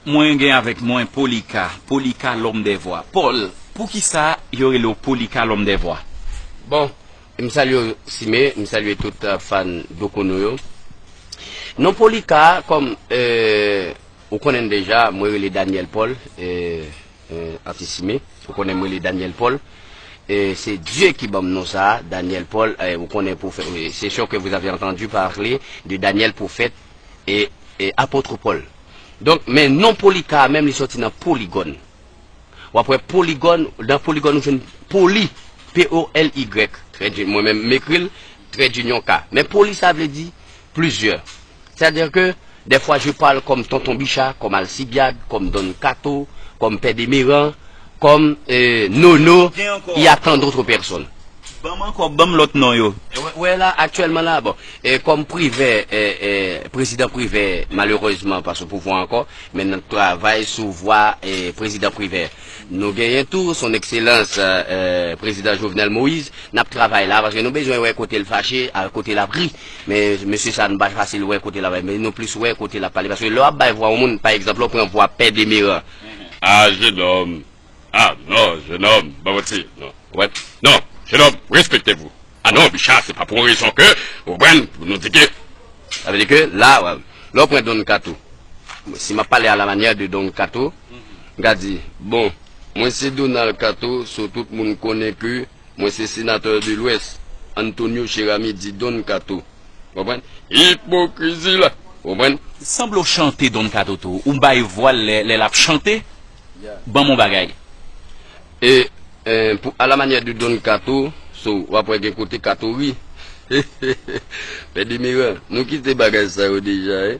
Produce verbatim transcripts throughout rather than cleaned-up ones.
Mwen gen avèk mwen Polika, Polika l'homme des voix. Paul, poukisa yo rele w Polika l'homme des voix? Bon, m salye w, Sime, m salye tout euh, fan Dokono yo. Non Polika, kòm euh, ou konnen deja, mwen rele Daniel Paul, euh, euh, atis Sime, ou konnen mwen rele Daniel Paul. E se Dye ki ban m non sa, Daniel Paul, euh, ou konnen pwofèt, euh, c'est sûr que vous avez entendu parler de Daniel prophète et, et apôtre Paul. Donk, men non Polika a menm li soti nan Poligòn. W ap wè Poligòn, nan Poligòn ou jwenn Poli, P O L Y, trèdinyon, mwen menm m ekri l, trèdinyon K. Men Poli sa vle di plizyè. Sètadi ke dèfwa je parle kòm Tonton Bicha, kòm Alsibyad, kòm Don Kato, kòm Pè Demeran, kòm euh, Nono, il y a tant d'autres personnes. Ban m ankò, ban m lòt non yo. Wè, wè la, aktyèlman la, bon, e kòm Privè, e, e, prezidan Privè, malerezman, pa sou pouvwa ankò, men n ap travay sou vwa e, prezidan Privè. Nou genyen tou, Son Ekselans, e, e, prezidan Jovenel Moïse, n ap travay la, paske nou bezwen wè kote l fache, a kote l ap ri. Men mesye sa, nou pa fasil wè kote l ap, men nou plis wè kote l ap pale. Paske lè w ap bay vwa yon moun, pa egzanp, lè w pran vwa Pè Demeran. Ah, jenòm, Ah non, jenòm, ban mwen ti, non. Ou konprann? Non, jenòm, respekte vou. Ah non, Bicha, se pa pou yon rezon ke, ou konprann, pou nou di ke. Sa vle di ke la, lè w pran Don Kato, si m ap pale a la manyè de Don Kato, m ka di, bon, mwen se Donald Kato, so tout moun konnen ke mwen se senatè de Lwès, Antonio Cheramy di Don Kato. Ou konprann? Ipokrizi la. Ou konprann? Sanble w chante Don Kato tou. Ou bay vwa l lè, lè l ap chante. Ban m yon bagay. E, e, pou, a la manyè de Don Kato, so, w ap wè gen kote Kato ri. Pè Demeran, nou kite bagay sa yo deja, e.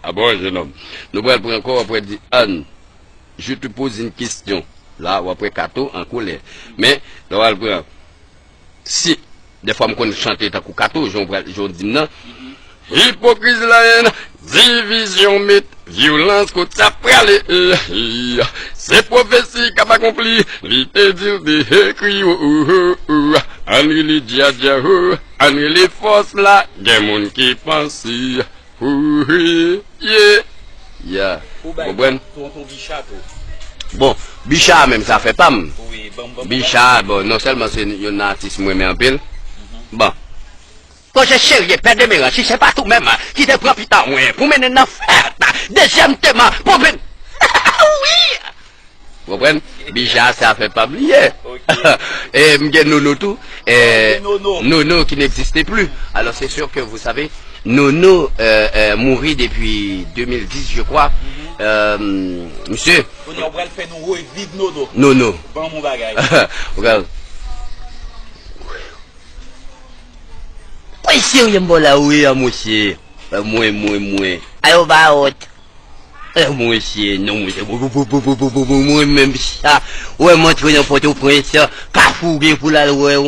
Ah bon, jenòm? Nou pral pran ankò, w ap wè di, Ann, je te pose une question. La, w ap wè Kato an kolè. Men, lè w al pran Si, dèfwa m konn chante tankou Kato, jan w pral, jan w di m nan. Ipokrizi, la haine, divizyon, met vyolans kot sa prale. Se pwofesi k ap akonpli, li te di l te ekri yo. Ann rele djadja, ann rele fòs la, gen moun ki panse. Wi, ye. Ya. Ou bay Konprann? Tonton Bicha tou. Bon, Bicha menm sa fè pa m. Wi, ban m, ban m, Bicha, bon, non sèlman se youn nan atis mwen renmen anpil. Bon. Pwojè serye, Pè Demeran, si se pa tou menm, ki te pran pita mwen pou mennen nan fèt, dezyèm tema, pou vin. Wi! Ou konprann? Bicha sa fè pa bliye. E m gen Nono tou. E, Nono. Nono qui n'existe plus. Alors c'est sûr que vous savez, Nono euh, euh, mouri depuis deux mille dix, je crois. Euh, monsieur. Kounye a w pral fè nou reviv Nono. Nono. Ban m yon bagay. Ou pral. Mwen serye m bò la wi a mouche. Mwen, mwen, mwen. Ayo ba wòt. Eh, mwen se non, mwen se mwen menm sa. Wè m antre nan Pòtoprens, Kafou gen pou l al wè, wè,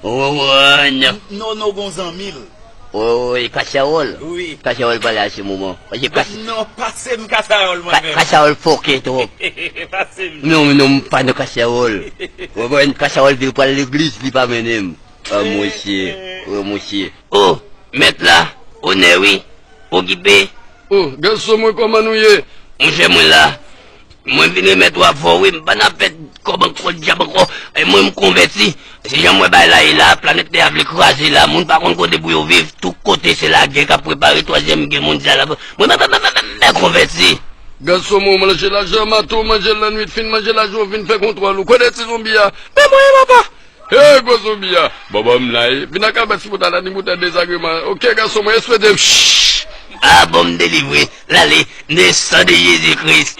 wè, wè. Non, non, gon zanmi l. Wi, Kachawòl. Wi. Kachawòl pale a se moman. Paske Kacha- Non, pase m Kachawòl mwen menm. Kachawòl fòkè twòp. Pase m. Non, non, m pa nan Kachawòl. Wè, Kachawòl di l pral legliz, li pa mennen m. Ah, mouche. Wè, mouche. Oh, mèt la, onè wi. Okipe. Oh, gason mwen, kòman nou ye? Monchè mwen la. Mwen vin remèt w avè w wi, m pa nan fèt kòb ankò, dyab ankò. E mwen m konvèti. Se jan m wè bagay la ye la, planèt tè a vle kraze la, moun pa konn kote pou yo viv, tout kote se lagè k ap prepare twazyèm gè mondyal la. Mwen m, m, m, m, m, m konvèti. Gason mwen, w manje lajan maten, w manje lannwit, fin manje lajan, w vin fè kontwòl ou. Kote ti zonbi a? Men mwen, papa! Hey, gwo zonbi a! Bon, bon, m la, e. Vin ak Albert Sipota la, ni moutèd dezagreman. Oke, gason mwen, espere. Shh! Ah, bon, m delivre. L ale, nan san de Jezi Kris.